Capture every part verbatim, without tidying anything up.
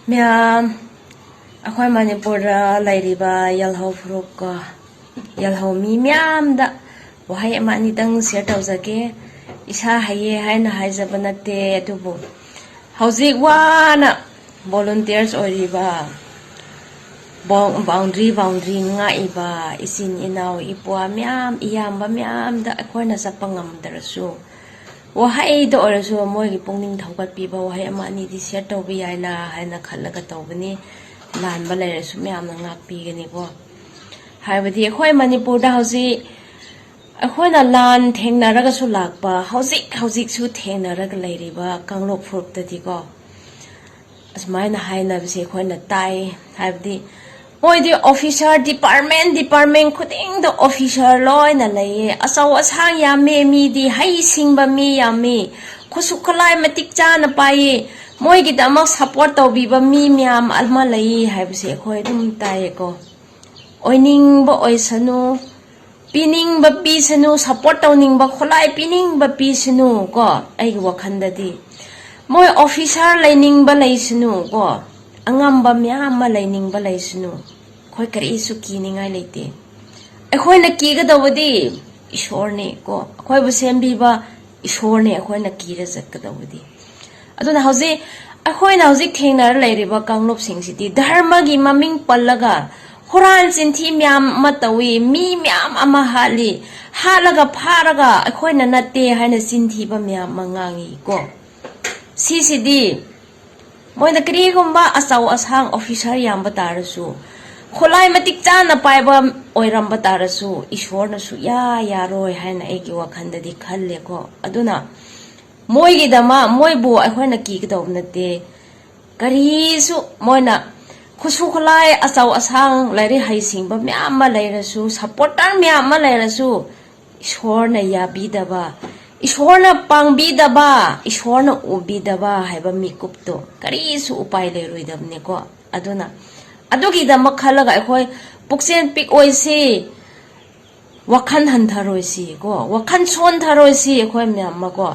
ꯃꯌꯥꯝ, ꯑꯩꯈꯣꯏ ꯃꯅꯤꯄꯨꯔꯗ ꯂꯩꯔꯤꯕ ꯌꯦꯜꯍꯧ ꯐꯨꯔꯨꯞꯀ ꯌꯦꯜꯍꯧ ꯃꯤ ꯃꯌꯥꯝꯗ ꯋꯥꯍꯩ ꯑꯃ ꯑꯅꯤꯗꯪ ꯁꯤꯌꯔ ꯇꯧꯖꯒꯦ꯫ ꯏꯁꯥ ꯍꯩꯌꯦ ꯍꯥꯏꯅ ꯍꯥꯏꯖꯕ ꯅꯠꯇꯦ, ꯑꯗꯨꯕꯨ ꯍꯧꯖꯤꯛ ꯋꯥꯅ ꯚꯣꯂꯨꯟꯇꯤꯌꯔꯁ ꯑꯣꯏꯔꯤꯕ, ꯕꯥꯎꯟꯗ꯭ꯔꯤ ꯕꯥꯎꯟꯗ꯭ꯔꯤ ꯉꯥꯛꯏꯕ ꯏꯆꯤꯟ ꯏꯅꯥꯎ, ꯏꯄ꯭ꯋꯥ ꯃꯌꯥꯝ, ꯏꯌꯥꯝꯕ ꯃꯌꯥꯝꯗ ꯑꯩꯈꯣꯏꯅ ꯆꯠꯄ ꯉꯝꯗ꯭ꯔꯁꯨ, ꯋꯥꯍꯩꯗ ꯑꯣꯏꯔꯁꯨ ꯃꯣꯏꯒꯤ ꯄꯨꯛꯅꯤꯡ ꯊꯧꯒꯠꯄꯤꯕ ꯋꯥꯍꯩ ꯑꯃ ꯑꯅꯤꯗꯤ ꯁꯤꯌꯔ ꯇꯧꯕ ꯌꯥꯏꯅ ꯍꯥꯏꯅ ꯈꯜꯂꯒ ꯇꯧꯕꯅꯤ꯫ ꯂꯥꯟꯕ ꯂꯩꯔꯁꯨ ꯃꯌꯥꯝꯅ ꯉꯥꯛꯄꯤꯒꯅꯤꯀꯣ꯫ ꯍꯥꯏꯕꯗꯤ ꯑꯩꯈꯣꯏ ꯃꯅꯤꯄꯨꯔꯗ ꯍꯧꯖꯤꯛ ꯑꯩꯈꯣꯏꯅ ꯂꯥꯟ ꯊꯦꯡꯅꯔꯒꯁꯨ ꯂꯥꯛꯄ, ꯍꯧꯖꯤꯛ ꯍꯧꯖꯤꯛꯁꯨ ꯊꯦꯡꯅꯔꯒ ꯂꯩꯔꯤꯕ ꯀꯥꯡꯂꯨꯞ ꯐꯨꯔꯨꯞꯇꯗꯤꯀꯣ, ꯑꯁꯨꯃꯥꯏꯅ ꯍꯥꯏꯅꯕꯁꯦ ꯑꯩꯈꯣꯏꯅ ꯇꯥꯏ꯫ ꯍꯥꯏꯕꯗꯤ ꯃꯣꯏꯗꯤ ꯑꯣꯐꯤꯁꯥꯔ, ꯗꯤꯄꯥꯔꯠꯃꯦꯟ ꯗꯤꯄꯥꯔꯠꯃꯦꯟ ꯈꯨꯗꯤꯡꯗ ꯑꯣꯐꯤꯁꯥꯔ ꯂꯣꯏꯅ ꯂꯩꯌꯦ, ꯑꯆꯧ ꯑꯁꯥꯡ ꯌꯥꯝꯃꯦ, ꯃꯤꯗꯤ ꯍꯩ ꯁꯤꯡꯕ ꯃꯤ ꯌꯥꯝꯃꯤ, ꯈꯨꯠꯁꯨ ꯈꯨꯠꯂꯥꯏ ꯃꯇꯤꯛ ꯆꯥꯅ ꯄꯥꯏꯌꯦ, ꯃꯣꯏꯒꯤꯗꯃꯛ ꯁꯞꯄꯣꯔꯠ ꯇꯧꯕꯤꯕ ꯃꯤ ꯃꯌꯥꯝ ꯑꯃ ꯂꯩ ꯍꯥꯏꯕꯁꯦ ꯑꯩꯈꯣꯏ ꯑꯗꯨꯝ ꯇꯥꯏꯌꯦꯀꯣ꯫ ꯑꯣꯏꯅꯤꯡꯕ ꯑꯣꯏꯁꯅꯨ, ꯄꯤꯅꯤꯡꯕ ꯄꯤꯁꯅꯨ, ꯁꯞꯄꯣꯔꯠ ꯇꯧꯅꯤꯡꯕ ꯈꯨꯠꯂꯥꯏ ꯄꯤꯅꯤꯡꯕ ꯄꯤꯁꯅꯨ ꯀꯣ꯫ ꯑꯩꯒꯤ ꯋꯥꯈꯜꯗꯗꯤ ꯃꯣꯏ ꯑꯣꯐꯤꯁꯥꯔ ꯂꯩꯅꯤꯡꯕ ꯂꯩꯁꯅꯨ ꯀꯣ, ꯑꯉꯝꯕ ꯃꯌꯥꯝ ꯑꯃ ꯂꯩꯅꯤꯡꯕ ꯂꯩꯁꯅꯨ, ꯑꯩꯈꯣꯏ ꯀꯔꯤꯁꯨ ꯀꯤꯅꯤꯡꯉꯥꯏ ꯂꯩꯇꯦ꯫ ꯑꯩꯈꯣꯏꯅ ꯀꯤꯒꯗꯧꯕꯗꯤ ꯏꯁꯣꯔꯅꯤ ꯀꯣ, ꯑꯩꯈꯣꯏꯕꯨ ꯁꯦꯝꯕꯤꯕ ꯏꯁꯣꯔꯅꯤ ꯑꯩꯈꯣꯏꯅ ꯀꯤꯔ ꯆꯠꯀꯗꯧꯕꯗꯤ꯫ ꯑꯗꯨꯅ ꯍꯧꯖꯤꯛ ꯑꯩꯈꯣꯏꯅ ꯍꯧꯖꯤꯛ ꯊꯦꯡꯅꯔ ꯂꯩꯔꯤꯕ ꯀꯥꯡꯂꯨꯞꯁꯤꯡꯁꯤꯗꯤ ꯙꯔꯃꯒꯤ ꯃꯃꯤꯡ ꯄꯜꯂꯒ ꯍꯨꯔꯥꯟ ꯆꯤꯟꯊꯤ ꯃꯌꯥꯝ ꯑꯃ ꯇꯧꯏ, ꯃꯤ ꯃꯌꯥꯝ ꯑꯃ ꯍꯥꯠꯂꯤ, ꯍꯥꯠꯂꯒ ꯐꯥꯔꯒ ꯑꯩꯈꯣꯏꯅ ꯅꯠꯇꯦ ꯍꯥꯏꯅ ꯆꯤꯟꯊꯤꯕ ꯃꯌꯥꯝ ꯑꯃ ꯉꯥꯡꯉꯤ ꯀꯣ꯫ ꯁꯤꯁꯤꯗꯤ ꯃꯣꯏꯅ ꯀꯔꯤꯒꯨꯝꯕ ꯑꯆꯧ ꯑꯁꯥꯡ ꯑꯣꯐꯤꯁꯥꯔ ꯌꯥꯝꯕ ꯇꯥꯔꯁꯨ, ꯈꯨꯠꯂꯥꯏ ꯃꯇꯤꯛ ꯆꯥꯅ ꯄꯥꯏꯕ ꯑꯣꯏꯔꯝꯕ ꯇꯥꯔꯁꯨ, ꯏꯁꯣꯔꯅ ꯁꯨꯛꯌꯥ ꯌꯥꯔꯣꯏ ꯍꯥꯏꯅ ꯑꯩꯒꯤ ꯋꯥꯈꯜꯗꯗꯤ ꯈꯜꯂꯦꯀꯣ꯫ ꯑꯗꯨꯅ ꯃꯣꯏꯒꯤꯗꯃꯛ ꯃꯣꯏꯕꯨ ꯑꯩꯈꯣꯏꯅ ꯀꯤꯒꯗꯧꯕ ꯅꯠꯇꯦ꯫ ꯀꯔꯤꯁꯨ ꯃꯣꯏꯅ ꯈꯨꯠꯁꯨ ꯈꯨꯠꯂꯥꯏ ꯑꯆꯧ ꯑꯁꯥꯡ ꯂꯥꯏꯔꯤꯛ ꯍꯩꯁꯤꯡꯕ ꯃꯌꯥꯝ ꯑꯃ ꯂꯩꯔꯁꯨ, ꯁꯞꯄꯣꯔꯇꯔ ꯃꯌꯥꯝ ꯑꯃ ꯂꯩꯔꯁꯨ, ꯏꯁꯣꯔꯅ ꯌꯥꯕꯤꯗꯕ, ꯏꯁꯣꯔꯅ ꯄꯥꯡꯕꯤꯗꯕ, ꯏꯁꯣꯔꯅ ꯎꯕꯤꯗꯕ ꯍꯥꯏꯕ ꯃꯤꯀꯨꯞꯇꯣ ꯀꯔꯤꯁꯨ ꯎꯄꯥꯏ ꯂꯩꯔꯣꯏꯗꯕꯅꯤꯀꯣ꯫ ꯑꯗꯨꯅ ꯑꯗꯨꯒꯤꯗꯃꯛ ꯈꯜꯂꯒ ꯑꯩꯈꯣꯏ ꯄꯨꯛꯆꯦꯜ ꯄꯤꯛꯑꯣꯏꯁꯤ, ꯋꯥꯈꯜ ꯍꯟꯊꯔꯣꯏꯁꯤ ꯀꯣ, ꯋꯥꯈꯜ ꯁꯣꯟꯊꯔꯣꯏꯁꯤ ꯑꯩꯈꯣꯏ ꯃꯌꯥꯝ ꯑꯃ ꯀꯣ꯫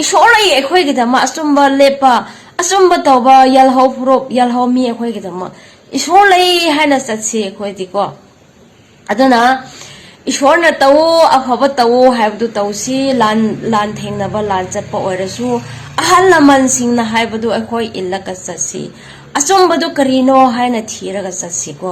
ꯏꯁꯣꯔꯅ ꯑꯩꯈꯣꯏꯒꯤꯗꯃꯛ ꯑꯆꯨꯝꯕ ꯂꯦꯞꯄ, ꯑꯆꯨꯝꯕ ꯇꯧꯕ, ꯌꯦꯜꯍꯧ ꯐꯨꯔꯨꯞ, ꯌꯦꯜꯍꯧ ꯃꯤ ꯑꯩꯈꯣꯏꯒꯤꯗꯃꯛ ꯏꯁꯣꯔ ꯂꯩ ꯍꯥꯏꯅ ꯆꯠꯁꯤ ꯑꯩꯈꯣꯏꯗꯤꯀꯣ꯫ ꯑꯗꯨꯅ ꯏꯁꯣꯔꯅ ꯇꯧꯋꯣ, ꯑꯐꯕ ꯇꯧꯋꯣ ꯍꯥꯏꯕꯗꯨ ꯇꯧꯁꯤ꯫ ꯂꯥꯟ, ꯂꯥꯟ ꯊꯦꯡꯅꯕ, ꯂꯥꯟ ꯆꯠꯄ ꯑꯣꯏꯔꯁꯨ ꯑꯍꯜ ꯂꯃꯟꯁꯤꯡꯅ ꯍꯥꯏꯕꯗꯨ ꯑꯩꯈꯣꯏ ꯏꯜꯂꯒ ꯆꯠꯁꯤ꯫ ꯑꯆꯨꯝꯕꯗꯨ ꯀꯔꯤꯅꯣ ꯍꯥꯏꯅ ꯊꯤꯔꯒ ꯆꯠꯁꯤꯀꯣ꯫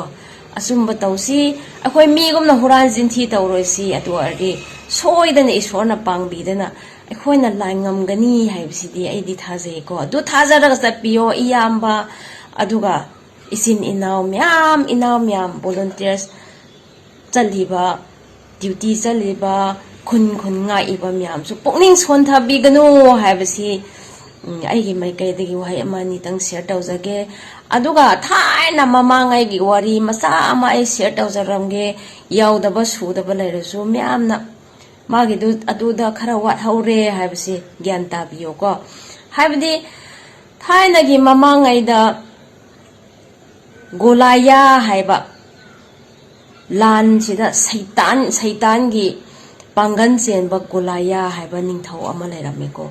ꯑꯆꯨꯝꯕ ꯇꯧꯁꯤ꯫ ꯑꯩꯈꯣꯏ ꯃꯤꯒꯨꯝꯅ ꯍꯨꯔꯥꯟ ꯆꯤꯟꯊꯤ ꯇꯧꯔꯣꯏꯁꯤ꯫ ꯑꯗꯨ ꯑꯣꯏꯔꯗꯤ ꯁꯣꯏꯗꯅ ꯏꯁꯣꯔꯅ ꯄꯥꯡꯕꯤꯗꯅ ꯑꯩꯈꯣꯏꯅ ꯂꯥꯟ ꯉꯝꯒꯅꯤ ꯍꯥꯏꯕꯁꯤꯗꯤ ꯑꯩꯗꯤ ꯊꯥꯖꯩꯀꯣ꯫ ꯑꯗꯨ ꯊꯥꯖꯔꯒ ꯆꯠꯄꯤꯌꯣ ꯏꯌꯥꯝꯕ, ꯑꯗꯨꯒ ꯏꯆꯤꯟ ꯏꯅꯥꯎ ꯃꯌꯥꯝ, ꯏꯅꯥꯎ ꯃꯌꯥꯝ volunteers ꯆꯠꯂꯤꯕ, duty ꯆꯠꯂꯤꯕ, ꯈꯨꯟ ꯈꯨꯟ ꯉꯥꯛꯏꯕ ꯃꯌꯥꯝꯁꯨ ꯄꯨꯛꯅꯤꯡ ꯁꯣꯟꯊꯕꯤꯒꯅꯨ ꯍꯥꯏꯕꯁꯤ, ꯎꯝ, ꯑꯩꯒꯤ ꯃꯥꯏꯀꯩꯗꯒꯤ ꯋꯥꯍꯩ ꯑꯃ ꯑꯅꯤꯇꯪ share ꯇꯧꯖꯒꯦ꯫ ꯑꯗꯨꯒ ꯊꯥꯏꯅ ꯃꯃꯥꯡꯉꯩꯒꯤ ꯋꯥꯔꯤ ꯃꯆꯥ ꯑꯃ ꯑꯩ share ꯇꯧꯖꯔꯝꯒꯦ꯫ ꯌꯥꯎꯗꯕ ꯁꯨꯗꯕ ꯂꯩꯔꯁꯨ ꯃꯌꯥꯝꯅ ꯃꯥꯒꯤꯗꯨ ꯑꯗꯨꯗ ꯈꯔ ꯋꯥꯠꯍꯧꯔꯦ ꯍꯥꯏꯕꯁꯤ ꯒ꯭ꯌꯥꯟ ꯇꯥꯕꯤꯌꯣꯀꯣ꯫ ꯍꯥꯏꯕꯗꯤ ꯊꯥꯏꯅꯒꯤ ꯃꯃꯥꯡꯉꯩꯗ ꯒꯣꯂꯥꯌꯥ ꯍꯥꯏꯕ ꯂꯥꯟꯁꯤꯗ ꯁꯩꯇꯥꯟ, ꯁꯩꯇꯥꯟꯒꯤ ꯄꯥꯡꯒꯜ ꯆꯦꯟꯕ ꯒꯣꯂꯥꯌꯥ ꯍꯥꯏꯕ ꯅꯤꯡꯊꯧ ꯑꯃ ꯂꯩꯔꯝꯃꯤꯀꯣ꯫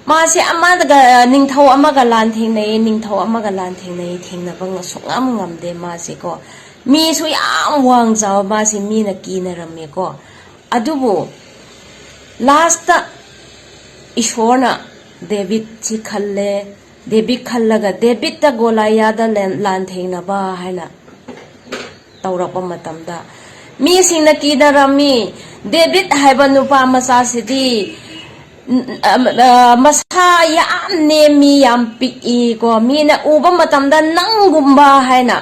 ꯃꯥꯁꯦ ꯑꯃꯒ, ꯅꯤꯡꯊꯧ ꯑꯃꯒ ꯂꯥꯟ ꯊꯦꯡꯅꯩ, ꯅꯤꯡꯊꯧ ꯑꯃꯒ ꯂꯥꯟ ꯊꯦꯡꯅꯩ, ꯊꯦꯡꯅꯕ ꯉ-, ꯁꯨꯡꯉꯝ ꯉꯝꯗꯦ ꯃꯥꯁꯦꯀꯣ꯫ ꯃꯤꯁꯨ ꯌꯥꯝ ꯋꯥꯡ ꯆꯥꯎꯕ, ꯃꯥꯁꯦ ꯃꯤꯅ ꯀꯤꯅꯔꯝꯃꯦꯀꯣ꯫ ꯑꯗꯨꯕꯨ last ꯏꯁꯣꯔꯅ ꯗꯦꯕꯤꯠꯁꯤ ꯈꯜꯂꯦ꯫ ꯗꯦꯕꯤꯠ ꯈꯜꯂꯒ ꯗꯦꯕꯤꯠꯇ ꯒꯣꯂꯥꯌꯥꯗ ꯂꯥꯟ, ꯂꯥꯟ ꯊꯦꯡꯅꯕ ꯍꯥꯏꯅ ꯇꯧꯔꯛꯄ ꯃꯇꯝꯗ ꯃꯤꯁꯤꯡꯅ ꯀꯤꯅꯔꯝꯃꯤ꯫ ꯗꯦꯕꯤꯠ ꯍꯥꯏꯕ ꯅꯨꯄꯥ ꯃꯆꯥꯁꯤꯗꯤ ꯎꯝ, ꯑ, ꯑ, ꯃꯁꯥ ꯌꯥꯝ ꯅꯦꯝꯃꯤ, ꯌꯥꯝ ꯄꯤꯛꯏ ꯀꯣ꯫ ꯃꯤꯅ ꯎꯕ ꯃꯇꯝꯗ ꯅꯪꯒꯨꯝꯕ ꯍꯥꯏꯅ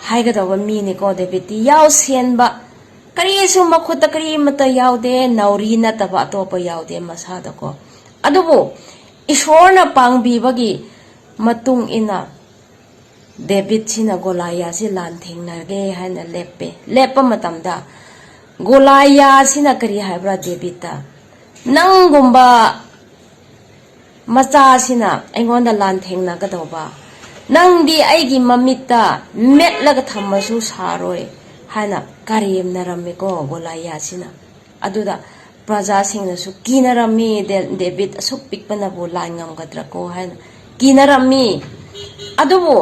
ꯍꯥꯏꯒꯗꯧꯕ ꯃꯤꯅꯤꯀꯣ ꯗꯦꯕꯤꯠꯇꯤ꯫ ꯌꯥꯎꯁꯦꯟꯕ, ꯀꯔꯤꯁꯨ ꯃꯈꯨꯠꯇ ꯀꯔꯤꯃꯠꯇ ꯌꯥꯎꯗꯦ, ꯅꯥꯎꯔꯤ ꯅꯠꯇꯕ ꯑꯇꯣꯞꯄ ꯌꯥꯎꯗꯦ ꯃꯁꯥꯗꯀꯣ꯫ ꯑꯗꯨꯕꯨ ꯏꯁꯣꯔꯅ ꯄꯥꯡꯕꯤꯕꯒꯤ ꯃꯇꯨꯡ ꯏꯟꯅ ꯗꯦꯕꯤꯠꯁꯤꯅ ꯒꯣꯂꯥꯌꯥꯁꯤ ꯂꯥꯟ ꯊꯦꯡꯅꯒꯦ ꯍꯥꯏꯅ ꯂꯦꯞꯄꯦ꯫ ꯂꯦꯞꯄ ꯃꯇꯝꯗ ꯒꯣꯂꯥꯌꯥꯁꯤꯅ ꯀꯔꯤ ꯍꯥꯏꯕ꯭ꯔꯥ ꯗꯦꯕꯤꯠꯇ? "ꯅꯪꯒꯨꯝꯕ ꯃꯆꯥꯁꯤꯅ ꯑꯩꯉꯣꯟꯗ ꯂꯥꯟ ꯊꯦꯡꯅꯒꯗꯧꯕ, ꯅꯪꯗꯤ ꯑꯩꯒꯤ ꯃꯃꯤꯠꯇ ꯃꯦꯠꯂꯒ ꯊꯝꯃꯁꯨ ꯁꯥꯔꯣꯏ" ꯍꯥꯏꯅ ꯀꯔꯦꯝꯅꯔꯝꯃꯤꯀꯣ ꯒꯣꯂꯥꯌꯥꯁꯤꯅ꯫ ꯑꯗꯨꯗ ꯄ꯭ꯔꯖꯥꯁꯤꯡꯅꯁꯨ ꯀꯤꯅꯔꯝꯃꯤ, "ꯗꯦ-, ꯗꯦꯕꯤꯠ ꯑꯁꯨꯛ ꯄꯤꯛꯄꯅꯕꯨ ꯂꯥꯟ ꯉꯝꯒꯗ꯭ꯔꯀꯣ?" ꯍꯥꯏꯅ ꯀꯤꯅꯔꯝꯃꯤ꯫ ꯑꯗꯨꯕꯨ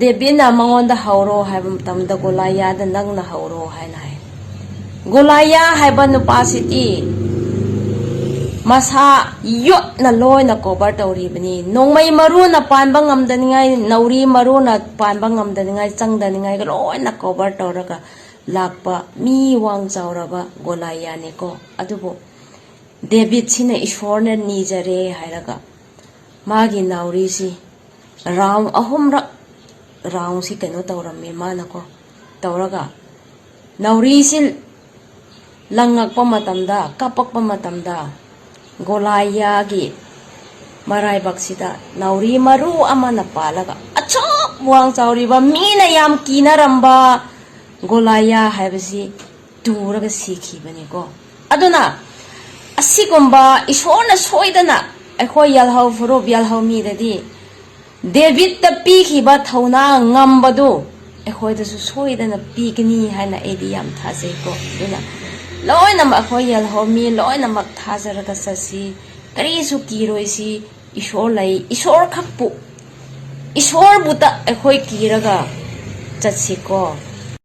ꯗꯦꯕꯤꯠꯅ ꯃꯉꯣꯟꯗ "ꯍꯧꯔꯣ" ꯍꯥꯏꯕ ꯃꯇꯝꯗ, "ꯒꯣꯂꯥꯏꯌꯥꯗ ꯅꯪꯅ ꯍꯧꯔꯣ" ꯍꯥꯏꯅ ꯍꯥꯏ꯫ ꯒꯣꯂꯥꯏꯌꯥ ꯍꯥꯏꯕ ꯅꯨꯄꯥꯁꯤꯗꯤ ꯃꯁꯥ ꯌꯣꯠꯅ ꯂꯣꯏꯅ cover ꯇꯧꯔꯤꯕꯅꯤ꯫ ꯅꯣꯡꯃꯩ ꯃꯔꯨꯅ ꯄꯥꯟꯕ ꯉꯝꯗꯅꯤꯡꯉꯥꯏ, ꯅꯥꯎꯔꯤ ꯃꯔꯨꯅ ꯄꯥꯟꯕ ꯉꯝꯗꯅꯤꯡꯉꯥꯏ, ꯆꯪꯗꯅꯤꯡꯉꯥꯏ ꯂꯣꯏꯅ cover ꯇꯧꯔꯒ ꯂꯥꯛꯄ ꯃꯤ ꯋꯥꯡ ꯆꯥꯎꯔꯕ ꯒꯣꯂꯥꯏꯌꯥꯅꯤꯀꯣ꯫ ꯑꯗꯨꯕꯨ ꯗꯦꯕꯤꯠꯁꯤꯅ ꯏꯁꯣꯔꯅ ꯅꯤꯖꯔꯦ ꯍꯥꯏꯔꯒ ꯃꯥꯒꯤ ꯅꯥꯎꯔꯤꯁꯤ round ꯑꯍꯨꯝꯔꯛ, roundꯁꯤ ꯀꯩꯅꯣ ꯇꯧꯔꯝꯃꯤ ꯃꯥꯅꯀꯣ꯫ ꯇꯧꯔꯒ ꯅꯥꯎꯔꯤꯁꯤ ꯂꯪꯉꯛꯄ ꯃꯇꯝꯗ, ꯀꯥꯞꯄꯛꯄ ꯃꯇꯝꯗ, ꯒꯣꯂꯥꯏꯌꯥꯒꯤ ꯃꯔꯥꯏꯕꯛꯁꯤꯗ ꯅꯥꯎꯔꯤ ꯃꯔꯨ ꯑꯃꯅ ꯄꯥꯜꯂꯒ, ꯑꯁꯨꯛ ꯋꯥꯡ ꯆꯥꯎꯔꯤꯕ, ꯃꯤꯅ ꯌꯥꯝ ꯀꯤꯅꯔꯝꯕ ꯒꯣꯂꯥꯏꯌꯥ ꯍꯥꯏꯕꯁꯤ ꯇꯨꯔꯒ ꯁꯤꯈꯤꯕꯅꯤꯀꯣ꯫ ꯑꯗꯨꯅ ꯑꯁꯤꯒꯨꯝꯕ ꯏꯁꯣꯔꯅ ꯁꯣꯏꯗꯅ ꯑꯩꯈꯣꯏ ꯌꯦꯜꯍꯧ ꯐꯨꯔꯨꯞ, ꯌꯦꯜꯍꯧ ꯃꯤꯗꯗꯤ ꯗꯦꯕꯤꯠꯇ ꯄꯤꯈꯤꯕ ꯊꯧꯅꯥ ꯉꯝꯕꯗꯨ ꯑꯩꯈꯣꯏꯗꯁꯨ ꯁꯣꯏꯗꯅ ꯄꯤꯒꯅꯤ ꯍꯥꯏꯅ ꯑꯩꯗꯤ ꯌꯥꯝ ꯊꯥꯖꯩꯀꯣ꯫ ꯑꯗꯨꯅ ꯂꯣꯏꯅꯃꯛ ꯑꯩꯈꯣꯏ ꯌꯦꯜꯍꯧ ꯃꯤ ꯂꯣꯏꯅꯃꯛ ꯊꯥꯖꯔꯒ ꯆꯠꯁꯤ, ꯀꯔꯤꯁꯨ ꯀꯤꯔꯣꯏꯁꯤ꯫ ꯏꯁꯣꯔ ꯂꯩ, ꯏꯁꯣꯔ ꯈꯛꯄꯨ, ꯏꯁꯣꯔꯕꯨꯇ ꯑꯩꯈꯣꯏ ꯀꯤꯔꯒ ꯆꯠꯁꯤꯀꯣ꯫